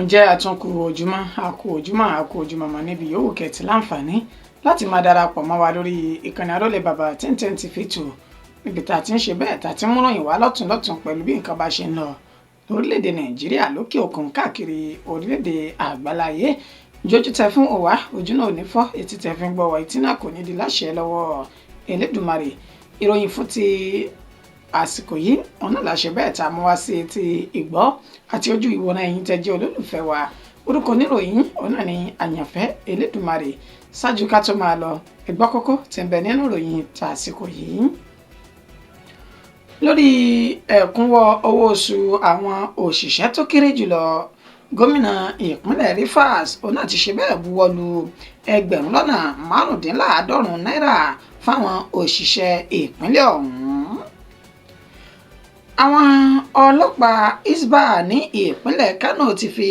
Ǹjẹ́ àtúnkù ojúmọ́, àkú ojúmọ́, àkú ojúmọ́ mọ́ níbi yòówù kẹ́tì láǹfààní láti máa darapọ̀ mọ́ wa lórí ìkànnì Arólé Bàbá 1010 TV 2, níbi tá a ti ń ṣe bẹ́ẹ̀, tá a ti ń múròyìn wá lọ́tún lọ́tún pẹ̀lú bí nǹkan bá ṣe ń lọ lórílẹ̀‐èdè Nàìjíríà, lókè òkun, káàkiri orílẹ̀‐èdè àgbáláyé. Jójú tẹ fún òwá, ojú náà ò ní fọ́, etí tẹ fi ń gbọ́ wá, etí náà kò ní di láṣẹ lọ́wọ́ Elédùmarè. Ìròyìn fún ti àsìkò yìí ọ̀nà làṣẹ bẹ́ẹ̀ tá a mú wá sí etí ìgbọ́ àti ojú ìwòran ẹ̀yin tẹ́ jẹ́ olólùfẹ́ wa. Orúkọ oníròyìn ọ̀nà ní Àyànfẹ́ Elédùmarè. Ṣáájú ká tó máa lọ, ẹgbọ́ kókó tí ń bẹ nínú ìròyìn tá àsìkò yìí. Lórí ẹ̀kúnwọ́ owó oṣù àwọn òṣìṣẹ́ tó kéré jùlọ, gómìnà ìpínlẹ̀ Rivers ọ̀nà ti ṣe bẹ́ẹ̀ buwọ́lu 75,000 náírà fáwọn òṣìṣẹ́ ìpínlẹ̀ ọ̀hún. Àwọn ọlọ́pàá Hisbah ní ìpínlẹ̀ Kánò ti fi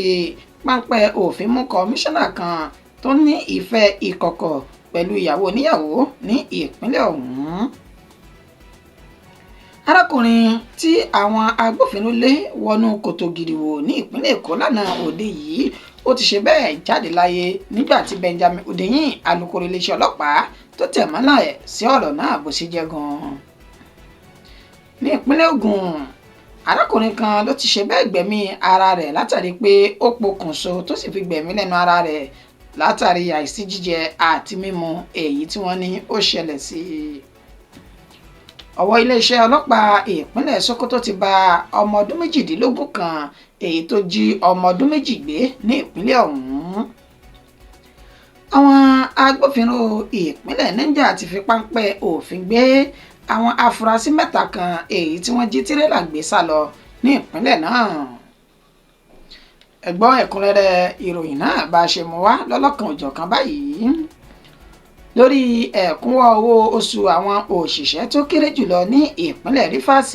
páńpẹ́ òfin mú kọmíṣánná kan tó ní ìfẹ́ ìkọ̀kọ̀ pẹ̀lú ìyàwó oníyàwó ní ìpínlẹ̀ ọ̀hún. Arákùnrin tí àwọn agbófinró lé wọnú kòtò gìrìwò ní ìpínlẹ̀ Èkó lánàá òde yìí, ó ti ṣe bẹ́ẹ̀ jáde láyé nígbà tí Benjamin Hundeyin, alukoro iléeṣẹ́ ọlọ́pàá, tó tẹ̀ mọ́lẹ̀ sí ọ̀rọ̀ náà bó ṣe jẹ́ gan-an. Ní ìpínlẹ̀ Ògùn, arákùnrin kan ló ti ṣe bẹ́ẹ̀ gbẹ̀mí ara rẹ̀ látàrí pé ó pokùnso tó sì fi gbẹ̀mí lẹ́nu ara rẹ̀ látàrí àìsí jíjẹ àti mímu èyí tí wọ́n ní ó ṣẹlẹ̀ sí i. Ọwọ́ iléeṣẹ́ ọlọ́pàá ìpínlẹ̀ Sokoto ti ba ọmọ ọdún 18 kan èyí tó jí ọmọ ọdún 2 gbé ní ìpínlẹ̀ ọ̀hún. Àwọn agbófinró ìpínlẹ̀ Niger ti fi páńpẹ́ òfin gbé àwọn afurasí 3 kan èyí tí wọ́n jí tírélà gbé sá lọ ní ìpínlẹ̀ náà. Ẹ gbọ́ ẹ̀kúnrẹ́rẹ́ ìròyìn náà bá a ṣe mú wá lọ́lọ́kan òjọ̀kan báyìí. Lórí ẹ̀kúnwọ́ owó oṣù àwọn òṣìṣẹ́ tó kéré jùlọ ní ìpínlẹ̀ Rivers,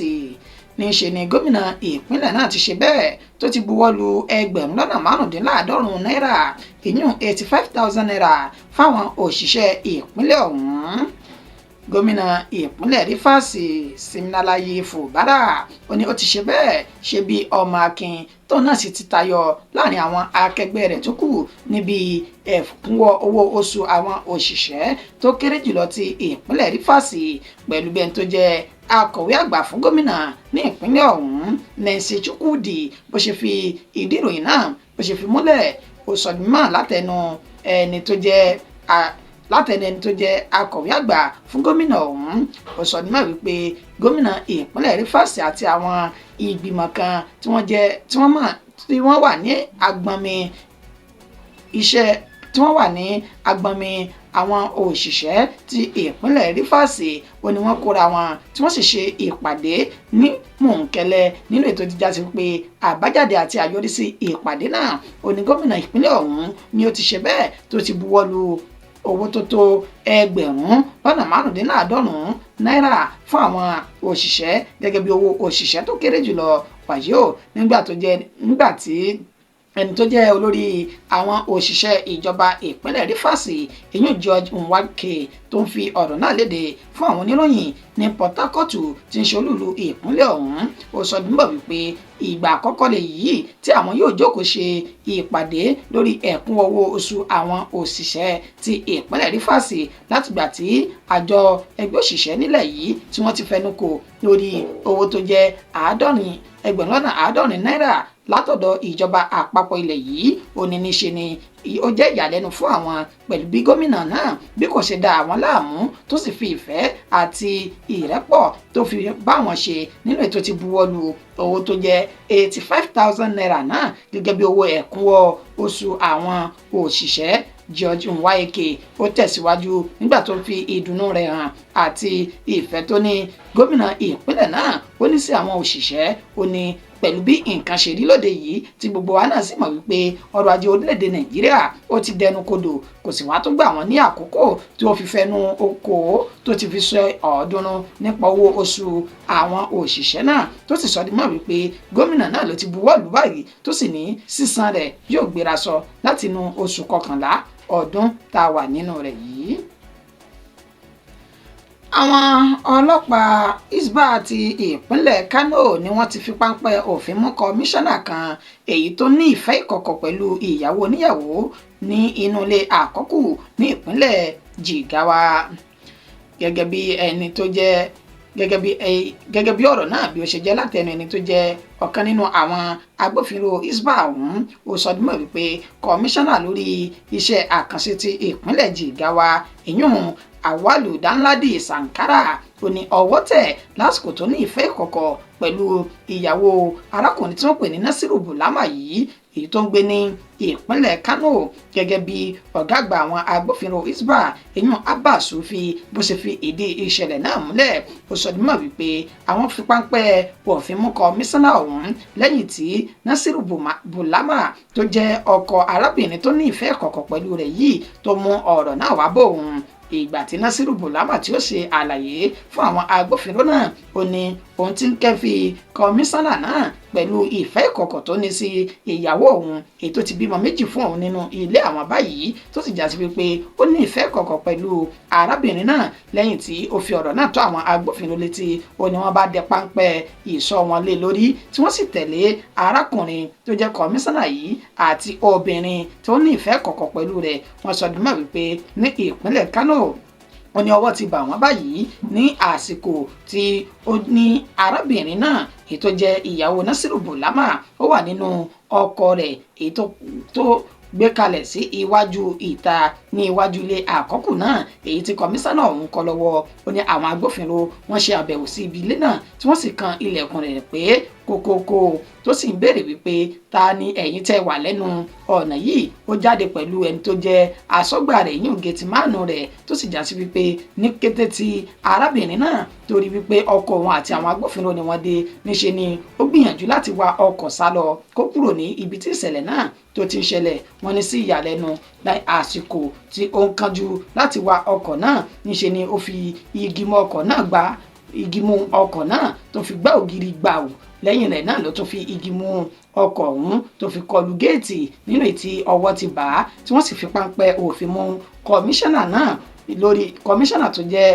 níṣe ni gómìnà ìpínlẹ̀ náà ti ṣe bẹ́ẹ̀ tó ti buwọ́ lu 75,000 náírà, ìyún 85,000 naira, fáwọn òṣìṣẹ́ ìpínlẹ̀ ọ̀hún. Gómìnà ìpínlẹ̀ Rivers, Siminalayi Fubara, ó ní ó ti ṣe bẹ́ẹ̀ ṣe bí ọmọ akin, tóun náà sì ti tayọ láàrin àwọn akẹgbẹ́ rẹ̀ tó kù níbi ẹ̀kúnwọ́ owó oṣù àwọn òṣìṣẹ́ tó kéré jùlọ ti ìpínlẹ̀ Rivers, pẹ̀lú bẹ́ẹ̀ tó jẹ́ akọ̀wé àgbà fún gómìnà ní ìpínlẹ̀ ọ̀hún, Nancy Chukwudi, bó ṣe fi ìdí ìròyìn náà bó ṣe fi múlẹ̀. Ó sọ mímọ̀ látẹnu ẹni tó jẹ́ akọ̀wé àgbà fún gómìnà ọ̀hún. Ó sọ nímọ̀ wípé gómìnà ìpínlẹ̀ Rivers àti àwọn ìgbìmọ̀ kan tí wọ́n jẹ́ tí wọ́n mọ̀ tí wọ́n wà ní agbọnmi iṣẹ́ tí wọ́n wà ní agbọnmi àwọn òṣìṣẹ́ ti ìpínlẹ̀ Rivers, ó ní wọ́n kóra wọn tí wọ́n sì ṣe ìpàdé ní mòńkẹ́lẹ́ nínú ètò jíjá sí pé àbájáde àti àyọrísí ìpàdé náà, ó ní gómìnà ìpínlẹ̀ ọ̀hún ni ó ti ṣe bẹ́ẹ̀ tó ti buwọ́ lu owó tó tó 75,000 náírà fún àwọn òṣìṣẹ́ gẹ́gẹ́ bí owó òṣìṣẹ́ tó kéré jùlọ. Wàyí o, nígbà tí ẹni tó jẹ́ olórí àwọn òṣìṣẹ́ ìjọba ìpínlẹ̀ Rivers, ìyún George Nwake, tó ń fi ọ̀rọ̀ náà léde fún àwọn oníròyìn ní Port Harcourt tí ń ṣe olúùlú ìpínlẹ̀ ọ̀hún, ó sọ nígbà wípé ìgbà àkọ́kọ́ lè yìí tí àwọn yóò jókòó ṣe ìpàdé lórí ẹ̀kún owó oṣù àwọn òṣìṣẹ́ ti ìpínlẹ̀ Rivers látìgbà tí àjọ ẹgbẹ́ òṣìṣẹ́ nílẹ̀ yìí tí wọ́n ti fẹnu kò lórí owó tó jẹ́ 70,000 náírà látọ̀dọ̀ ìjọba àpapọ̀ ilẹ̀ yìí. Ó ní níṣe ni ó jẹ́ ìyàlẹ́nu fún àwọn pẹ̀lú bí gómìnà náà bí kò ṣe da àwọn láàmú, tó sì fi ìfẹ́ àti ìrẹ́pọ̀ tó fi bá wọn ṣe nínú ètò ti buwọ́lu owó tó jẹ́ 85,000 naira náà gẹ́gẹ́ bí owó ẹ̀kúnwọ́ oṣù àwọn òṣìṣẹ́. George Nwaeke ó tẹ̀síwájú nígbà tó fi ìdùnnú rẹ̀ hàn àti ìfẹ́ tó ní gómìnà ìpínlẹ̀ náà ó ní sí àwọn òṣìṣẹ́. Ó ní pẹ̀lú bí nǹkan ṣe rí lóde yìí, tí gbogbo wa náà sì mọ̀ wípé ọrọ̀ ajé orílẹ̀-èdè Nàìjíríà ó ti dẹnu kodò, kò sì wá tó gbà wọ́n ní àkókò tí ó fi fẹnu okòó tó ti fi sọ 300 nípa owó oṣù àwọn òṣìṣẹ́ náà, tó sì sọ di mọ̀ wípé gómìnà náà ló ti buwọ́ lù báyìí, tó sì ní sísan rẹ̀ yóò gbéra sọ látinú oṣù kọkànlá ọdún tá a wà nínú rẹ̀ yìí. Àwọn ọlọ́pàá Hisbah ti ìpínlẹ̀ Kánò ni wọ́n ti fi páńpẹ́ òfin mú kọmíṣánná kan èyí tó ní ìfẹ́ ìkọ̀kọ̀ pẹ̀lú ìyàwó oníyàwó ní inú ilé àkọ́kù ní ìpínlẹ̀ Jigawa. Gẹ́gẹ́ bí ẹni tó jẹ́ gẹ́gẹ́ bí ọ̀rọ̀ náà bí ó ṣe jẹ́ látẹnu ẹni tó jẹ́ ọ̀kan nínú àwọn agbófinró Hisbah ọ̀hún, ó sọ dímọ̀ wípé kọmíṣánná lórí iṣẹ́ àkànṣe ti ìpínlẹ̀ Jigawa, ìyún Awalu Danladi Sankara, ó ní ọwọ́ tẹ̀ lásìkò tó ní ìfẹ́ ìkọ̀kọ̀ pẹ̀lú ìyàwó arákùnrin tí wọ́n pè ní Nasiru Bulama yìí, èyí tó ń gbé ní ìpínlẹ̀ Kano. Gẹ́gẹ́ bí ọ̀gá àgbà àwọn agbófinró Hisbah, eyín Abba Sufi, bó ṣe fi ìdí ìṣẹ̀lẹ̀ náà múlẹ̀, ó sọ dímọ̀ wípé àwọn fi páńpẹ́ òfin mú kọmíṣánná ọ̀hún lẹ́yìn tí Nasiru Bulama tó jẹ́ ọkọ arábìnrin tó ní ìfẹ́ ìkọ̀kọ̀ pẹ̀lú rẹ̀ yìí tó mú ọ̀rọ̀ náà wá bóun. Ìgbà tí Nasiru Bulama tí ó ṣe àlàyé fún àwọn agbófinró náà, ó ní òun ti ń kẹ́fì kọmíṣánná náà pẹ̀lú ìfẹ́ ìkọ̀kọ̀ tó ní sí ìyàwó òun, èyí tó ti bímọ méjì fún òun nínú ilé àwọn báyìí, tó sì jásí wípé ó ní ìfẹ́ ìkọ̀kọ̀ pẹ̀lú arábìnrin náà. Lẹ́yìn tí ó fi ọ̀rọ̀ náà tó àwọn agbófinró létí, ó ní wọ́n bá dẹ páńpẹ́ ìṣọ́ wọn lé lórí, tí wọ́n sì tẹ̀lé arákùnrin tó jẹ́ kọmíṣánná yìí àti obìnrin tó ní ìfẹ́ ìkọ̀kọ̀ pẹ̀lú rẹ̀. Wọ́n sọ dímọ̀ wípé ní ìpínlẹ̀ Kánò, ó ní ọwọ́ ti bà wọ́n báyìí ní àsìkò tí ó ní arábìnrin náà, èyí tó jẹ́ ìyàwó Nasiru Bulama, ó wà nínú ọkọ̀ rẹ̀ èyí tó gbé kalẹ̀ sí iwájú ìta ní iwájú ilé àkọ́kù náà, èyí tí kọmíṣánná ọ̀hún kọ lọ́wọ́. Ó ní àwọn agbófinró wọ́n ṣe àbẹ̀wò sí ibi ilé náà, tí wọ́n sì kan ilẹ̀kùn rẹ̀ pé kókókó, tó sì ń béèrè wípé ta ni ẹ̀yin tẹ́ wà lẹ́nu ọ̀nà yìí. Ó jáde pẹ̀lú ẹni tó jẹ́ asọ́gbà rẹ̀, yín gẹ̀tìmánù rẹ̀, tó sì já sí wípé ní kété tí arábìnrin náà torí wípé ọkọ òun àti àwọn agbófinró ni wọ́n dé, níṣe ni ó gbìyànjú láti wa ọkọ̀ sá lọ kó kúrò ní ibi tí ìṣẹ̀lẹ̀ náà tó ti ń ṣẹlẹ̀. Wọ́n ní sí ìyàlẹ́nu, àsìkò tí ó ń kánjú láti wa ọkọ̀ náà, níṣe ni ó fi igi mú ọkọ̀ náà gbá igi mú ọkọ̀ náà tó fi gbá ògiri gbàù. Lẹ́yìn rẹ̀ náà ló tún fi igi mú ọkọ̀ ọ̀hún tó fi kọlu géètì nínú ìtì ọwọ́ ti bà á, tí wọ́n sì fi páńpẹ́ òfin mú kọmíṣánná náà lórí kọmíṣánná tó jẹ́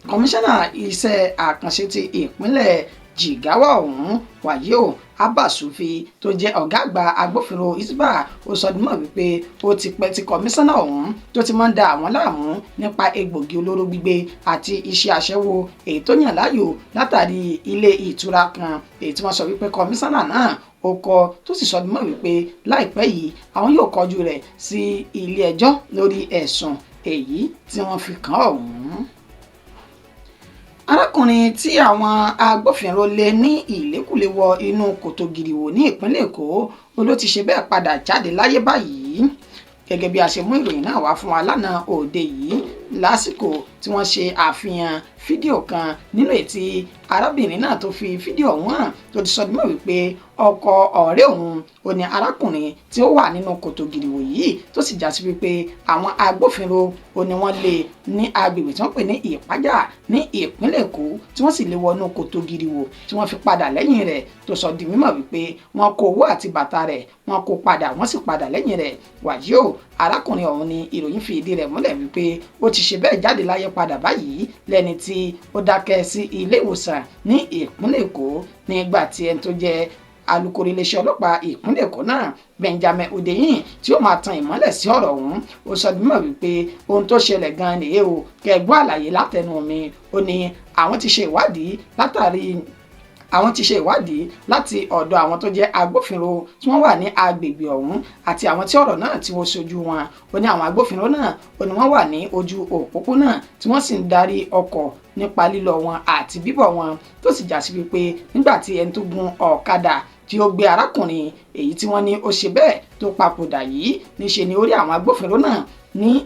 kọmíṣánná iṣẹ́ àkànṣe ti ìpínlẹ̀ Jigawa ọ̀hún. Wàyí o, Abba Sufi tó jẹ́ ọ̀gá àgbà agbófinró Hisbah, ó sọ dímọ̀ wípé ó ti pẹ́ tí kọmíṣánná ọ̀hún tó ti máa ń da àwọn láàmú nípa egbògi olóró gbígbé àti iṣẹ́ aṣẹ́wó èyí tó yàn láàyò látàrí ilé ìtura kan èyí tí wọ́n sọ wípé kọmíṣánná náà ó kọ, tó sì sọ dímọ̀ wípé láìpẹ́ yìí àwọn yóò kọjú rẹ̀ sí ilé ẹjọ́ lórí ẹ̀sùn èyí tí wọ́n fi kàn ọ̀hún. Arákùnrin tí àwọn agbófinró lé ní ìlékùlé wọ inú kòtò gìrìwò ní ìpínlẹ̀ Èkó ló ti ṣe bẹ́ẹ̀ padà jáde láyé báyìí, gẹ́gẹ́ bí a ṣe mú ìròyìn náà wá fún wa lánàá òde yìí, lásìkò tí wọ́n ṣe àfihàn fídíò kan nínú ètí arábìnrin náà tó fi fídíò ọ̀hún hàn, tó ti sọ dímọ̀ wípé ọkọ ọ̀rẹ́ òun ò ní arákùnrin tí ó wà nínú kòtò gìrìwò yìí, tó sì já sí wípé àwọn agbófinró ò ní wọ́n lé ní agbègbè tí wọ́n pè ní Ìpájà ní ìpínlẹ̀ Èkó, tí wọ́n sì lé wọnú kòtò gìrìwò tí wọ́n fi padà lẹ́yìn rẹ̀, tó sọ di mímọ̀ wípé wọ́n kó owó àti bàtà rẹ̀, wọ́n kó padà, wọ́n sì padà lẹ́yìn rẹ̀. Wàyí o, arákùnrin ọ̀hún ni ìròyìn fi ìdí rẹ̀ múlẹ̀ wípé ó ti ṣe bẹ́ẹ̀ jáde láyé padà báyìí, lẹ́ni tí ó dákẹ́ sí ilé ìwòsàn ní ìpínlẹ̀ Èkó, nígbà tí ẹni tó jẹ́ alukoro iléeṣẹ́ ọlọ́pàá ìpínlẹ̀ Èkó náà, Benjamin Hundeyin, tí ó máa tan ìmọ́lẹ̀ sí ọ̀rọ̀ ọ̀hún, ó sọ dímọ̀ wípé ohun tó ṣẹlẹ̀ gan-an nìyẹn o, kẹ́ gbọ́ àlàyé látẹnu mi. Ó ní àwọn ti ṣe ìwádìí látàrí àwọn ti ṣe ìwádìí láti ọ̀dọ̀ àwọn tó jẹ́ agbófinró tí wọ́n wà ní agbègbè ọ̀hún àti àwọn tí ọ̀rọ̀ náà tí wọ́n ṣojú wọn. Ó ní àwọn agbófinró náà, ó ní wọ́n wà ní ojú òpópónà tí wọ́n sì ń darí ọkọ̀ nípa lílọ wọn àti bíbọ̀ wọn, tó sì já sí wípé nígbà tí ẹni tó gun ọ̀kadà tí ó gbé arákùnrin èyí tí wọ́n ní ó ṣe bẹ́ẹ̀ tó papòdà yìí, níṣe ni ó rí àwọn agbófinró náà ní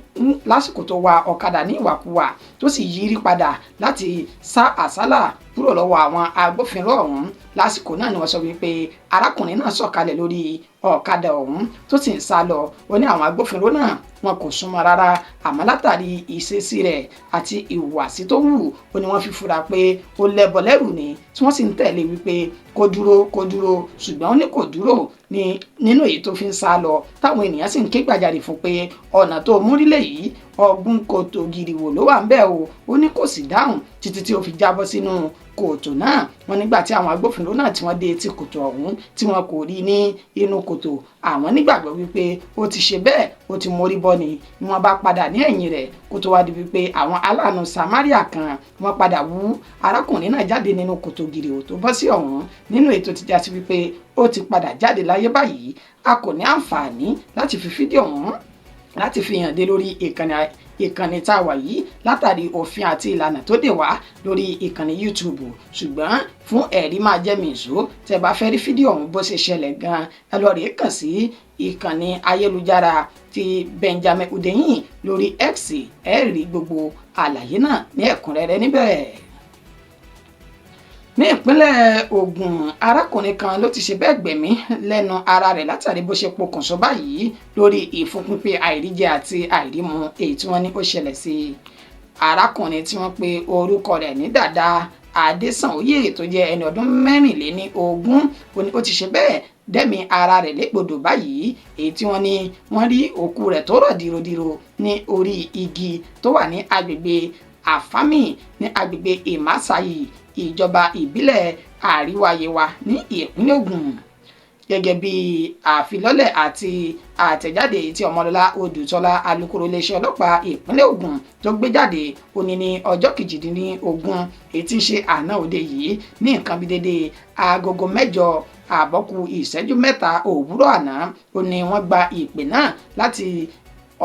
lásìkò tó wa ọ̀kadà ní ìwàkuwà, tó sì yírí padà láti sá àsálà kúrò lọ́wọ́ àwọn agbófinró ọ̀hún. Lásìkò náà ni wọ́n sọ wípé arákùnrin náà sọ̀kalẹ̀ lórí ọ̀kadà ọ̀hún tó sì ń sá lọ. Ó ní àwọn agbófinró náà wọn kò súnmọ́ rárá, àmọ́ látàrí ìṣesí rẹ̀ àti ìhùwàsí tó wù, ó ní wọ́n fi fura pé ó lẹ́bọ lẹ́rù ni, tí wọ́n sì ń tẹ̀lé wípé kó dúró, kó dúró, ṣùgbọ́n ó ní kò dúró ní nínú èyí tó fi ń sá lọ, táwọn ènìyàn sì ń ké gbàjarè fún pé ọ̀nà tó múrílẹ̀ yìí Ọ̀gbun kòtò gìrìwò ló wà ń bẹ̀ o. Ó ní kò sì dáhùn títí tí ó fi jábọ́ sínú kòtò náà. Wọ́n nígbà tí àwọn agbófinró náà tí wọ́n dé etí kòtò ọ̀hún tí wọn kò rí ní inú kòtò, àwọn nígbàgbọ́ wípé ó ti ṣe bẹ́ẹ̀, ó ti mórí bọ́ ni wọ́n bá padà ní ẹ̀yìn rẹ̀, kó tó wá di wípé àwọn aláàánú Samaria kan wọ́n padà wú arákùnrin náà jáde nínú kòtò gìrìwò tó bọ́ sí ọ̀hún, nínú ètò ti já sí wípé ó ti padà jáde láyé báyìí. A kò ní àǹfààní láti fi fídíò ọ̀hún láti fi hàn dé lórí ìkànnì tá a wà yìí látàrí òfin àti ìlànà tó dè wá lórí ìkànnì YouTube, ṣùgbọ́n fún ẹ̀rí máa jẹ́ mi ìṣó, tẹ́ bá fẹ́ rí fídíò ọ̀hún bó ṣe ṣẹlẹ̀ gan-an, ẹ lọ rèé kàn sí ìkànnì ayélujára ti Benjamin Hundeyin lórí X, ẹ rí gbogbo àlàyé náà ní ẹ̀kúnrẹ́rẹ́ níbẹ̀. Ní ìpínlẹ̀ Ògùn, arákùnrin kan ló ti ṣe bẹ́ẹ̀ gbẹ̀mí lẹ́nu ara rẹ̀ látàrí bó ṣe pokùnso báyìí lórí ìfúnpínpín àìríjẹ àti àìrímu èyí tí wọ́n ní ó ṣẹlẹ̀ sí i. Arákùnrin tí wọ́n pe orúkọ rẹ̀ ní Dàda Adésànóyè tó jẹ́ ẹni ọdún 24, ó ti ṣe bẹ́ẹ̀ dẹ́mi ara rẹ̀ légbodò báyìí, èyí tí wọ́n ní wọ́n rí òkú rẹ̀ tó rọ̀ dìrodìro ní orí igi tó wà ní agbègbè Àfámì ní agbègbè Ìmásáyì, ìjọba ìbílẹ̀ Àríwá Yewa ní ìpínlẹ̀ Ògùn. Gẹ́gẹ́ bí àfilọ́lẹ̀ àti àtẹ̀jáde tí Ọmọlọ́lá Odùtọ́lá, alukoro iléeṣẹ́ ọlọ́pàá ìpínlẹ̀ Ògùn, tó gbé jáde, ó ní ní ọjọ́ 18, èyí tí ń ṣe àná òde yìí, ní nǹkan bí dédé 8:30 òwúrọ̀ àná, ó ní wọ́n gba ìpè náà láti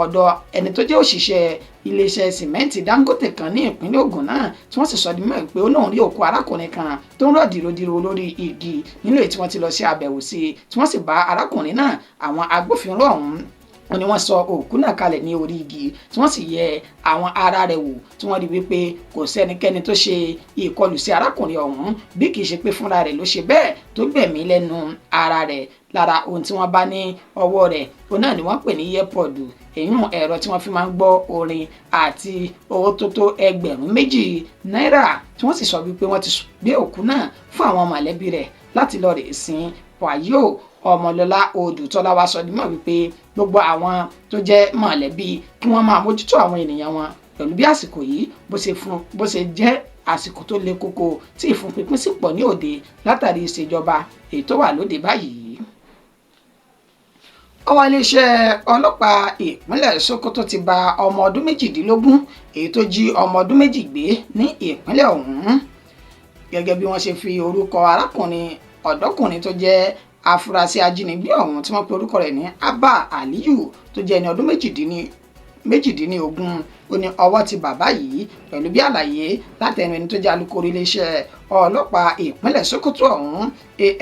ọ̀dọ̀ ẹni tó jẹ́ òṣìṣẹ́ iléeṣẹ́ sìmẹ́ǹtì Dangote kan ní ìpínlẹ̀ Ògùn náà, tí wọ́n sì sọ di mímọ̀ pé ó náà rí òkú arákùnrin kan tó ń rọ̀ dìrodìro lórí igi nínú èyí tí wọ́n ti lọ sí àbẹ̀wò sí, tí wọ́n sì bá arákùnrin náà. Àwọn agbófinró ọ̀hún wọ́n ní wọ́n sọ òkú náà kalẹ̀ ní orí igi, tí wọ́n sì yẹ àwọn ara rẹ̀ wò, tí wọ́n rí wípé kò sẹ́nikẹ́ni tó ṣe ìkọlù sí arákùnrin ọ̀hún, bí kìí ṣe pé fúnra rẹ̀ ló ṣe bẹ́ẹ̀ tó gbẹ̀mí lẹ́nu ara rẹ̀. Lára ohun tí wọ́n bá ní ọwọ́ rẹ̀, òun náà ni wọ́n pè ní earpod, èyún ẹ̀rọ tí wọ́n fi máa ń gbọ́ orin, àti owó tó tó 2,000 náírà, tí wọ́n sì sọ wípé wọ́n ti gbé òkú náà fún àwọn mọ̀lẹ́bí rẹ̀ láti lọ rè sin. Wàyó, Ọmọlọ́lá Odùtọ́lá wa sọ dímọ̀ wípé gbogbo àwọn tó jẹ́ mọ̀lẹ́bí kí wọ́n máa mójútó àwọn ènìyàn wọn pẹ̀lú bí àsìkò yìí bó ṣe jẹ́ àsìkò tó le koko tí ìfúnpinpin sì pọ̀ ní òde látàrí ìṣèjọba èyí tó wà lóde báyìí. Ọwọ́ iléeṣẹ́ ọlọ́pàá ìpínlẹ̀ Sokoto ti ba ọmọ ọdún 18 èyí tó jí ọmọ ọdún 2 gbé ní ìpínlẹ̀ ọ̀hún. Gẹ́gẹ́ bí wọ́n ṣe fi orúkọ arákùnrin ọ̀dọ́kùnrin tó jẹ́ afurasí ajínigbé ọ̀hún, tí wọ́n pe orúkọ rẹ̀ ní Abba Aliyu, tó jẹ́ ẹni ọdún 18, ó ní ọwọ́ ti bàbá yìí pẹ̀lú bí àlàyé látẹnu ẹni tó jẹ́ alukoro iléeṣẹ́ ọlọ́pàá ìpínlẹ̀ Sokoto ọ̀hún,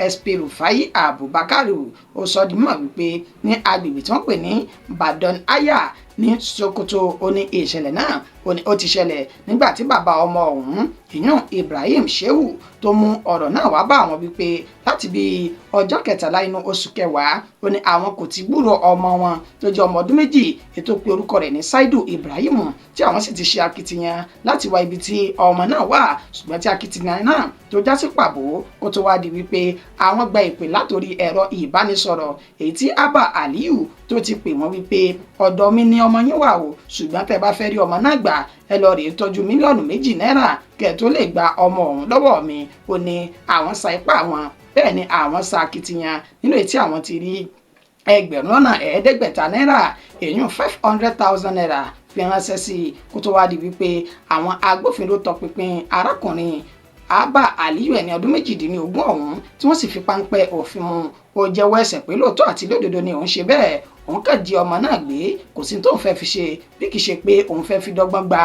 ASP Rufai Abubakar. Ó sọ di mímọ̀ wípé ní agbègbè tí wọ́n pè ní Badon Aya ní Sokoto, ó ní ìṣẹ̀lẹ̀ náà ó ní ó ti ṣẹlẹ̀ nígbà tí bàbá ọmọ ọ̀hún, ìyún Ibrahim Shehu, tó mú ọ̀rọ̀ náà wá bá àwọn wípé láti bí ọjọ́ 13 inú oṣù kẹwàá, ó ní àwọn kò ti gbúrò ọmọ wọn tó jẹ́ ọmọ ọdún 2, ètò pé orúkọ rẹ̀ ní Saidu Ibrahim, tí àwọn sì ti ṣe akitiyan láti wá ibi tí ọmọ náà wà, ṣùgbọ́n tí akitiyan náà tó já sí pàbó, kó tó wá di wípé àwọn gba ìpè látòrí ẹ̀rọ ìbánisọ̀rọ̀ èyí tí Abba Aliyu tó ti pè wọ́n wípé ọ̀dọ̀ mi ni ọmọ yín wà o, ṣùgbọ́n tẹ́ bá fẹ́ rí ọmọ náà gbà, ẹ lọ rèé tọ́jú 2 mílíọ̀nù náírà kẹ́ tó lè gba ọmọ ọ̀hún lọ́wọ́ mi. Ó ní àwọn sa ipá àwọn, bẹ́ẹ̀ ni àwọn sa akitiyan, nínú èyí tí àwọn ti rí 500,000 náírà, èyún 500,000 naira, fi ránṣẹ́ sí i, kó tó wá di wípé àwọn agbófinró tọpinpin arákùnrin Abba Aliyu, ẹni ọdún 18 ọ̀hún, tí wọ́n sì fi páńpẹ́ òfin mú. Ó jẹ́wọ́ ẹ̀ṣẹ̀ pé lóòótọ́ àti lódodo ni òun ṣe bẹ́ẹ̀, òun kàn jí ọmọ náà gbé, kò sí tóun fẹ́ fi ṣe bí kì í ṣe pé òun fẹ́ fi dọ́gbọ́n gba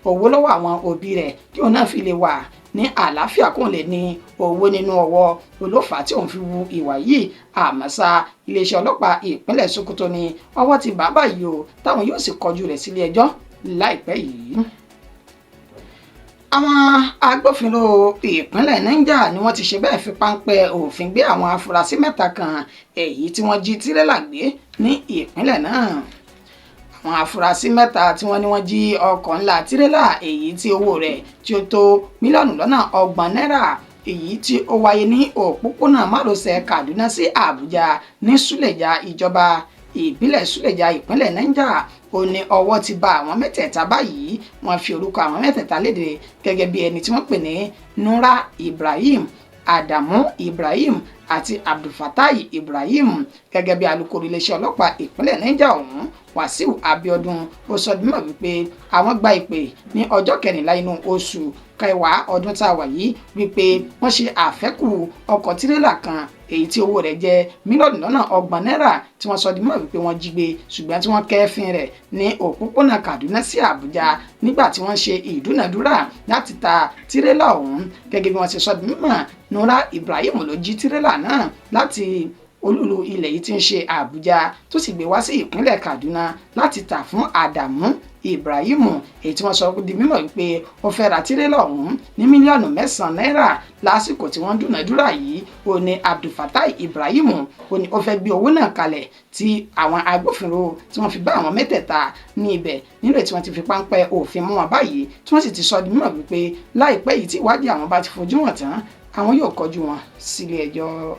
owó lọ́wọ́ àwọn òbí rẹ̀ kí òun náà fi lè wà ní àlàáfíà, kóun lè ní owó nínú ọwọ́ olófà tí òun fi wu ìwà yìí. Àmọ́ ṣá, iléeṣẹ́ ọlọ́pàá ìpínlẹ̀ Sokoto ní ọwọ́ ti bàbá yìí o, táwọn yóò sì kọjú rẹ̀ sílé ẹjọ́ láìpẹ́ yìí. Àwọn agbófinró ìpínlẹ̀ Niger ni wọ́n ti ṣe bẹ́ẹ̀ fi páńpẹ́ òfin gbé àwọn afurasí mẹ́ta kan èyí tí wọ́n jí tirẹ́là gbé ní ìpínlẹ̀ náà. Àwọn afurasí mẹ́ta tí wọ́n ní wọ́n jí ọkọ̀ ńlá tirẹ́là èyí tí owó rẹ̀ tí ó tó 30 mílíọ̀nù náírà, èyí tí ó wáyé ní òpópónà márosẹ̀ Kaduna sí Àbújá ní Suleja, ìjọba ìbílẹ̀ Suleja, ìpínlẹ̀ Niger. Ó ní ọwọ́ ti bá àwọn mẹ́tẹ̀ẹ̀ta báyìí. Wọ́n fi orúkọ àwọn mẹ́tẹ̀ẹ̀ta léde gẹ́gẹ́ bí ẹni tí wọ́n pè ní Nura Ibrahim, Adamu Ibrahim àti Abdulfatai Ibrahim. Gẹ́gẹ́ bí alukoro iléeṣẹ́ ọlọ́pàá ìpínlẹ̀ Niger ọ̀hún, Wàsíù Abiodun, ó sọ di mímọ̀ wípé àwọn gba ìpè ní ọjọ́ 14 inú oṣù kẹwàá ọdún tá a wà yìí wípé wọ́n ṣe àfẹ́kù ọkọ̀ tirẹ́là kan èyí tí owó rẹ̀ jẹ́ mílíọ̀nù lọ́nà 30 náírà, tí wọ́n sọ di mímọ̀ wípé wọ́n jí gbé, ṣùgbọ́n tí wọ́n kẹ́fín rẹ̀ ní òpópónà Kaduna sí Àbújá nígbà tí wọ́n ṣe ìdúnàdúrà láti ta tirẹ́là ọ̀hún. Gẹ́gẹ́ bí wọ́n ṣe sọ di mímọ̀, Nura Ibrahim ló jí tirẹ́là náà láti olúlu ilẹ̀ yìí tí ń ṣe Àbújá, tó sì gbé wá sí ìpínlẹ̀ Kaduna láti tà fún Àdàmú Ibrahim, èyí tí wọ́n sọ di mímọ̀ wípé ó fẹ́ ra tirẹ́là ọ̀hún ní mílíọ̀nù 9 náírà. Lásìkò tí wọ́n dúnàdúrà yìí, ó ní Abdulfatai Ibrahim ó ní ó fẹ́ gbé owó náà kalẹ̀, tí àwọn agbófinró tí wọ́n fi bá àwọn mẹ́tẹ̀ẹ̀ta ní ibẹ̀ nílò, tí wọ́n ti fi páńpẹ́ òfin mú wọn báyìí, tí wọ́n sì ti sọ di mímọ̀ wípé láìpẹ́ yìí, tí ìwádìí àwọn bá ti fojú hàn tán, àwọn yóò kọjú wọn sílé ẹjọ́.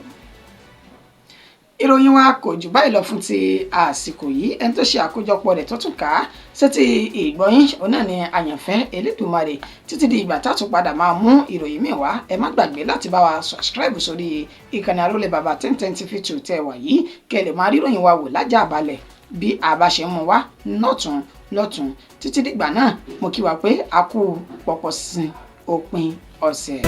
Ìròyìn wa kò jù báyìí lọ fún ti àsìkò yìí. Ẹni tó ṣe àkójọpọ̀ rẹ̀ tó tún kà á sétí ìgbọ́yín òun náà ni Àyànfẹ́ Elédùmarè. Títí di ìgbà tá a tún padà máa mú ìròyìn míì wá, ẹ má gbàgbé láti bá wa subscribe sórí ìkànnì Arólé Bàbá 1010 TV 2 tẹ́ wà yìí, kẹ́ ẹ lè máa ríròyìn wa wò lájà balẹ̀ bí a bá ṣe ń mú wá lọ́tún lọ́tún. Títí dìgbà náà, mo kí wa pé a kú pọ̀pọ̀ sí òpin ọ̀sẹ̀.